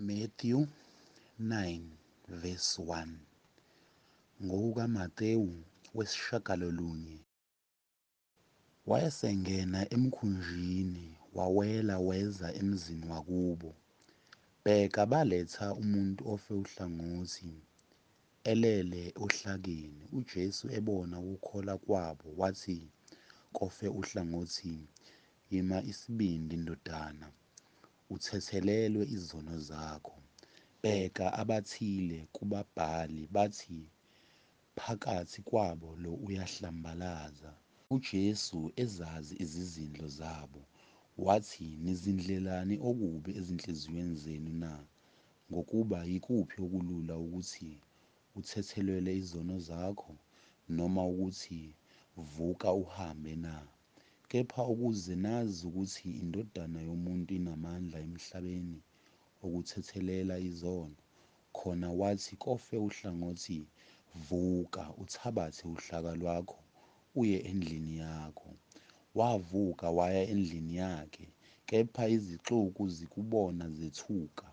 Matthew 9 verse 1. NgokukaMathewu wesishiyagalolunye. Wayesengena emkhunjini, wawela weza emzini wakubo. Bheka, baletha umuntu ofe uhlangothi, elele ohlakeni. UJesu ebona ukukholwa kwabo, wathi kofe uhlangothi, Yima isibindi, ndodana, uthethelelwe izono zakho. Bheka, abathile kubabhali bathi phakathi kwabo, Lo uyahlambalaza. UJesu ezazi izizindlo zabo, wathi, Nizindlelani okubi ezinhliziyweni zenu na? Ngokuba yikuphi okulula ukuthi, Uthethelelwe izono zakho, noma ukuthi, Vuka uhambe na? Kepha ukuze nazi ukuthi iNdodana yomuntu inamandla emhlabeni okuthethelela izono, khona wathi kofe uhlangothi, Vuka, uthabathe uhlaka lwakho, uye endlini yakho. Wavuka waya endlini yakhe. Kepha izixuku zikubona zethuka,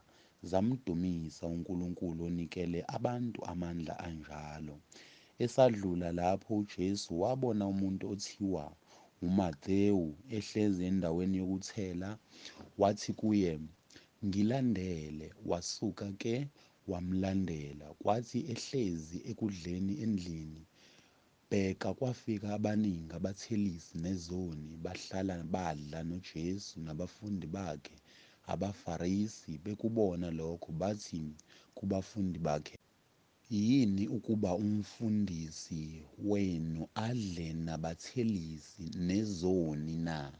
zamdumisa uNkulunkulu onikele abantu amandla anjalo. Esadlula lapho uJesu wabona umuntu othiwa uMathewu ehlezi endaweni yokuthela, wathi kuye, Ngilandele. Wasuka ke wamlandela. Kwathi ehlezi ekudleni endlini, bheka, kwafika abaningi abathelisi nezoni, bahlala badla noJesu nabafundi bakhe. AbaFarisi bekubona lokho, bathi kubafundi bakhe, Yini ukuba umfundisi wenu adle nabathelisi nezoni na?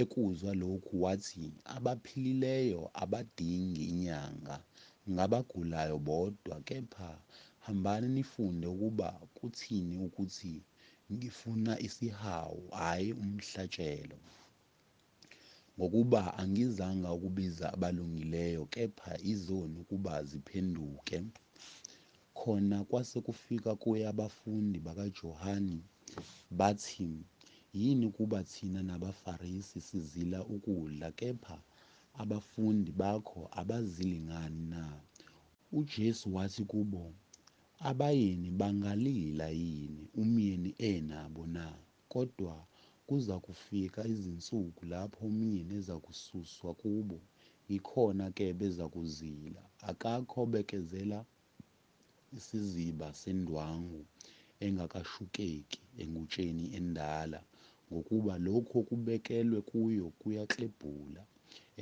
Ekuzwa lokhu wathi, Abaphilileyo abadingi inyanga, ngabagulayo bodwa. Kepha hambani nifunde ukuba kuthini ukuthi, Ngifuna isihawu, hhayi umhlatshelo. Ngokuba angizanga ukubiza abalungileyo, kepha izoni ukuba ziphenduke. Khona kwase kufika kuye abafundi bakaJohane, bathi, Yini ukuba thina nabaFarisi sizila ukudla, kepha abafundi bakho abazili ngani na? UJesu wathi kubo, Abayeni bangalila yini, umyeni enabo na? Kodwa kuzakufika izinsuku lapho umyeni ezakususwa kubo, yikhona-ke bezakuzila. Akakho obekezela isiziba sendwangu engakashukeki engutsheni endala, ngokuba lokhu okubekelwe kuyo kuyaklebhula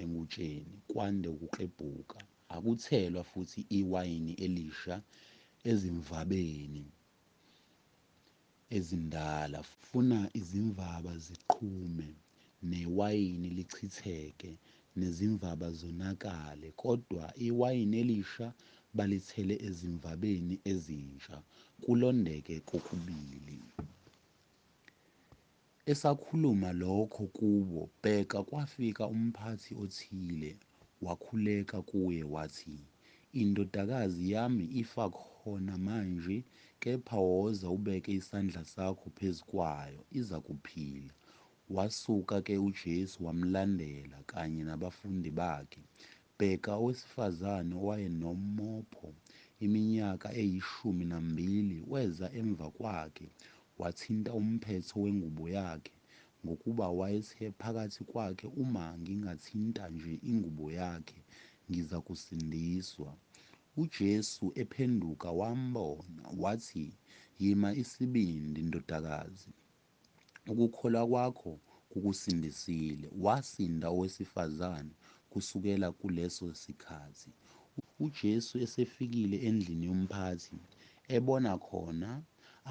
engutsheni, kwande ukuklebhuka. Akuthelwa futhi iwayini elisha ezimvabeni ezindala, funa izimvaba ziqhume, newayini lichitheke, nezimvaba zonakale, kodwa iwayini elisha balithele ezimvabeni ezintsha, kulondeke kokubili. Esakhuluma lokho kubo, bheka, kwafika umphathi othile, wakhuleka kuye, wathi, Indodakazi yami ifa khona manje, kepha woza ubeke isandla sakho phezu kwayo, izakuphila. Wasuka-ke uJesu wamlandela, kanye nabafundi bakhe. Bheka, owesifazane owayenomopho iminyaka eyishumi nambili weza emva kwakhe, wathinta umphetho wengubo yakhe, ngokuba wayethe phakathi kwakhe, Uma ngingathinta nje ingubo yakhe, ngizakusindiswa. UJesu ephenduka wambona, wathi, Yima isibindi, ndodakazi, ukukholwa kwakho kukusindisile. Wasinda owesifazane kusukela kuleso sikhathi. UJesu esefikile endlini yomphathi, ebona khona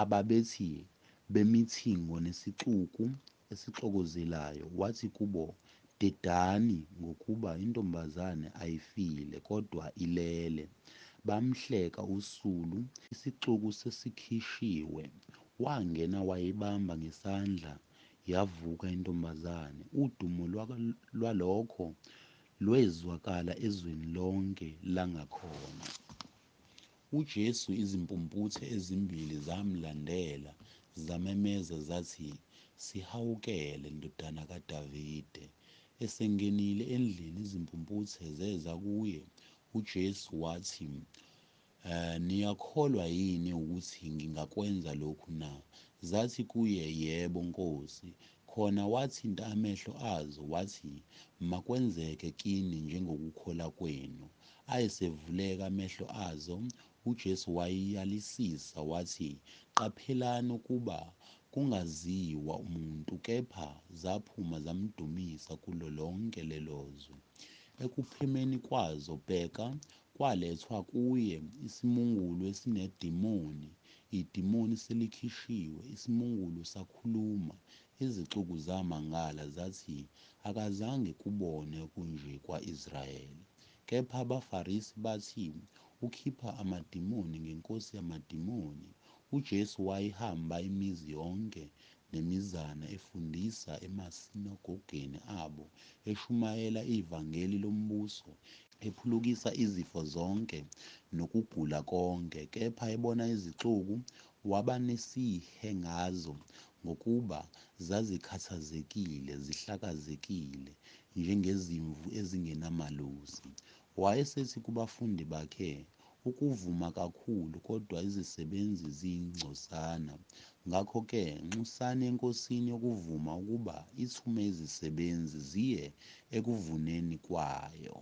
ababethi bemithingo nesixuku esixokozelayo, wathi kubo, Dedani, ngokuba intombazane ayifile, kodwa ilele. Bamhleka usulu. Isixuku sesikhishiwe, wangena wayibamba ngesandla, yavuka intombazane. Udumo lwalokho lwezwakala ezweni lonke langakhona. UJesu Izimpumputhe ezimbili zamlandela, zamemeza zathi, Sihawukele, Ndodana kaDavide. Esengenile endlini, izimpumputhe zeza kuye. UJesu wathi, Niyakholwa yini ukuthi ngingakwenza lokhu na? Zathi kuye, Yebo, Nkosi. Khona wathinta amehlo azo, wathi, Makwenzeke kini njengokukholwa kwenu. Ayesevuleka amehlo azo. UJesu wayalisisa, wathi, Qaphelani ukuba kungaziwa muntu. Kepha zaphuma zamdumisa kulo lonke lelo zwe. Ekuphumeni kwazo, bheka, kwalethwa kuye isimungulu esinedemoni, idemoni selikhishiwe, isimungulu sakhuluma. Izixuku zamangala, zathi, Akuzange kubonwe okunje kwa-Israyeli. Kepha abaFarisi bathi, Ukhipha amademoni ngenkosi yamademoni. UJesu wayihamba imizi yonke nemizana, efundisa emasinagogeni abo, eshumayela ivangeli lombuso, ephulukisa izifo zonke nokugula konke. Kepha ebona izixuku, waba nesihe ngazo, ngokuba zazikhathazekile, zihlakazekile, njengezimvu ezingenamalusi. Wayesethi kubafundi bakhe, Ukuvuna kukhulu, kodwa izisebenzi ziyingcosana. Ngakho-ke nxusani eNkosini yokuvuna ukuba ithume izisebenzi ziye ekuvuneni kwayo.